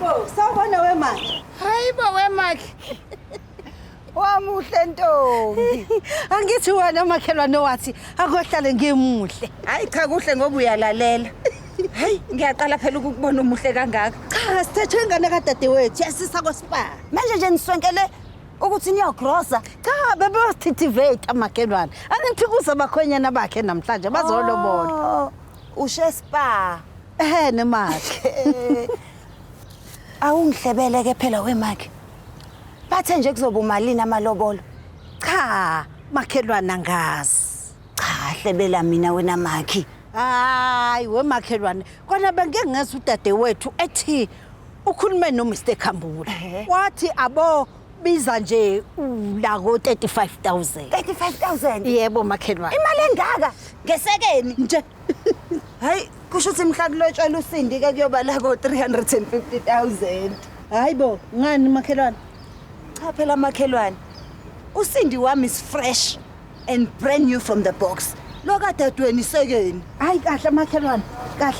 Hayibo, sawubona wemanje. Hayibo wemakhi. Wamuhle ntombi. Angithi wena makhelwane wathi akohlale ngimuhle. Hayi cha kuhle ngoba uyalalela. Hayi ngiyaqala phela ukukubona umuhle kangaka. Cha, sithethe ingane kadadewethu yasisa kwaspa. Manje nje niswenkele ukuthi niyogrosa. Cha, bebosithithivate amakhelwane. Angithi kuza abakhwenyana bakhe namhlanje bazolobola. Oh, ushe spa. Ehhe nemakhe. Awungihlebele ke phela wemakhe. Bathe nje kuzoba umalini amalobolo. Cha, makhelwane angazi. Cha hlebela mina wena makhi. Hayi wemakhelwane, kona bengeke ngezwa udadewethu ethi ukhulume no Mr Khambule. Wathi abo biza nje ula ko 35000. 35000. Yebo makhelwane. Imali engaka ngesekeni. Nje Hayi kusho ukuthi mhla kulotshelwa usindi ke kuyoba la ko 350,000. hayibo ngani makhelwane? Cha phela makhelwane. Usindi wami is fresh and brand new from the box. Lo kadadweni isekeni. Hayi kahle makhelwane, kahle.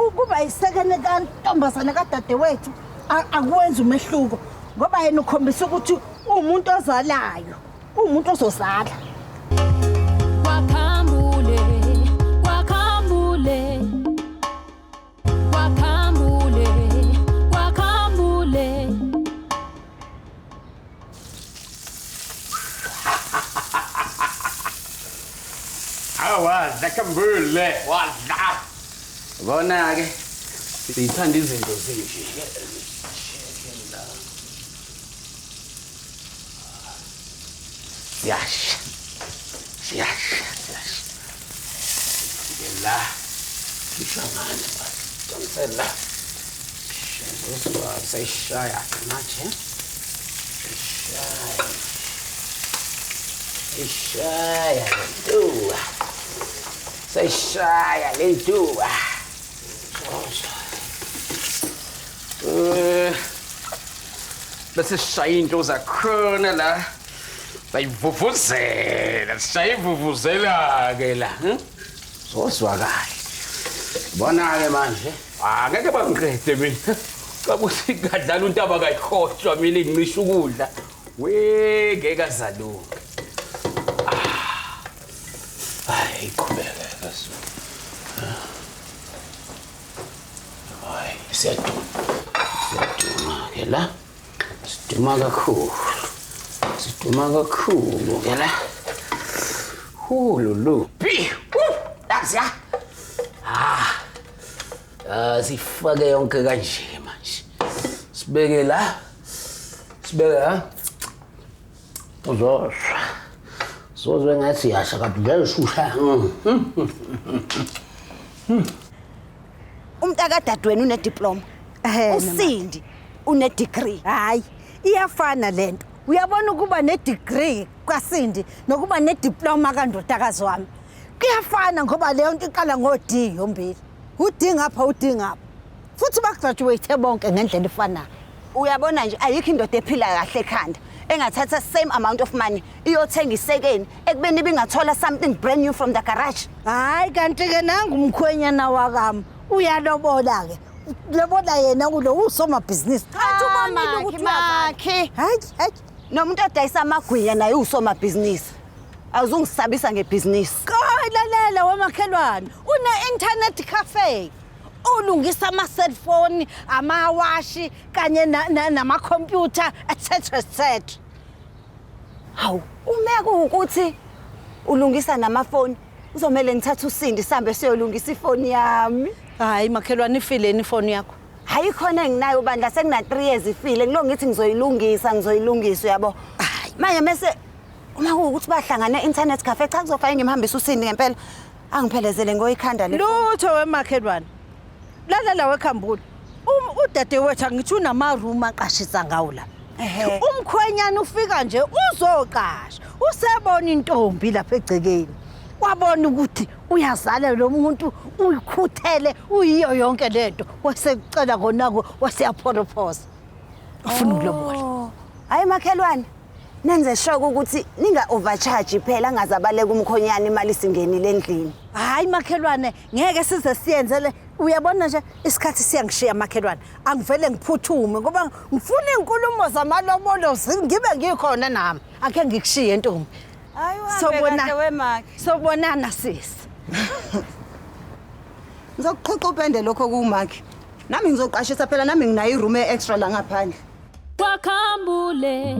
Ukuba isekene kantombazane kadadewethu akwenzi umehluko ngoba yena ukhombisa ukuthi uwumuntu ozalayo, uwumuntu ozozala. Kwakhambule, kwakhambule, kwakhambule, kwakhambule. Awadla Khambule, wadla. Bona-ke siyithanda izinto zinje. Siyasha. Siyasha, siyasha. Ke la. Sihlangane ba. Donsela. Seyishaya manje. Ishaya. Ishaya le ntuwa. Seyishaya le ntuwa. Bese sishaya into zakhona la. Sayivuvuzela, sishaya ivuvuzela-ke la. Zozwa kahle. Bona-ke manje. Angeke bangiqede mina. Kabuthi ngadlala untaba kayikhohlwa mina ingisho ukudla. We ngeke azalunga. Hayi qhubeke kasu. Hayi siyaduma. Siyaduma ke la. Siduma kakhulu. Siduma kakhulu ke la. Hululu. Pi. That's ya. Ah. Ah sifake yonke kanje manje. Sibeke la. Sibeke la. Uzozwa. Uzozwa ngathi yasha kanti ngeke Umntaka dadweni une diploma. Ehhe, Usindi une degree. Hayi, iyafana lento. Uyabona ukuba ne-degree kaSindi nokuba ne-diploma kandodakazi wami. Kuyafana ngoba leyo nto iqala ngo-D yombili. U-D ngapha, u-D ngapha. Futhi bagraduate bonke ngendlela efanayo. Uyabona nje ayikho indoda ephila kahle ekhanda engathatha same amount of money iyothenga isekeni ekubeni ibingathola something brand new from the garage. Hayi kanti ke nangu umkhwenyana wakami uyalobola ke. Lobola yena kulo usomabhizinisi. Cha ubonile ukuthi uyazala. Makhi. Hayi, hayi. Nomuntu odayisa amagwinya naye usomabhizinisi. Awuzungisabisa ngebhizinisi. Lalela wemakhelwane, une-internet cafe. Ulungisa ama-cellphone, amawashi kanye namakhompyutha etc etc. Hawu, uma kuwukuthi ulungisa namafoni, uzomele ngithathe usindi sihambe siyolungisa ifoni yami. Hayi makhelwane ifileni ifoni yakho. Hayi khona enginayo bandla sekuna 3 years ifile ngilo ngithi ngizoyilungisa ngizoyilungisa uyabo. Manje mase uma kuwukuthi bahlangane internet cafe cha kuzofanele ngimhambise usindi ngempela. Angiphelezele ngoyikhanda le. Lutho wemakhelwane. Lalela wekhambule. Udadewethu angithi unama-room aqashisa ngawo la. Ehhe. Umkhwenyana ufika nje uzoqasha. Usebona intombi lapha egcekeni. Wabona ukuthi uyazala lo muntu uyikhuthele uyiyo yonke lento. Wasekucela konako waseyaphorophosa. Ufuna ukulobola. Oh. Hayi makhelwane. Nenze sure ukuthi ninga overcharge phela angaze abaleke umkhonyana imali isingenile endlini. Hayi makhelwane, ngeke size siyenzele. Uyabona nje isikhathi siyangishiya makhelwane. Angivele ngiphuthume ngoba ngifuna izinkulumo zamalobolo ngibe ngikhona nami. Ake ngikushiye ntombi. Hayi Sobona. Sobonana sisi. Ngizokuqhuqa upende lokho kumakhi. Nami ngizoqashisa phela nami nginayo iroom extra la ngaphandle. Kwakhambule.